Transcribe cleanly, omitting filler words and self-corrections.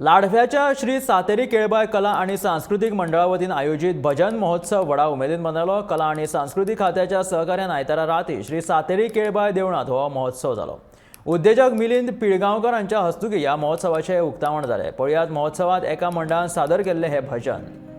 लाडफ्याच्या श्री सातेरी केळबाय कला आणि सांस्कृतीक मंडळा वतीन आयोजीत भजन महोत्सव व्हडा उमेदीन मनयलो. कला आणि सांस्कृतीक खात्याच्या सहकार्यान आयतारा राती श्री सातेरी केळबाय देवळांत हो महोत्सव जालो. उद्देजक मिलिंद पिळगांवकर हांच्या हस्तुकी ह्या महोत्सवाचें उक्तावण जालें. पळयात महोत्सवात एका मंडळान सादर केल्लें हें भजन.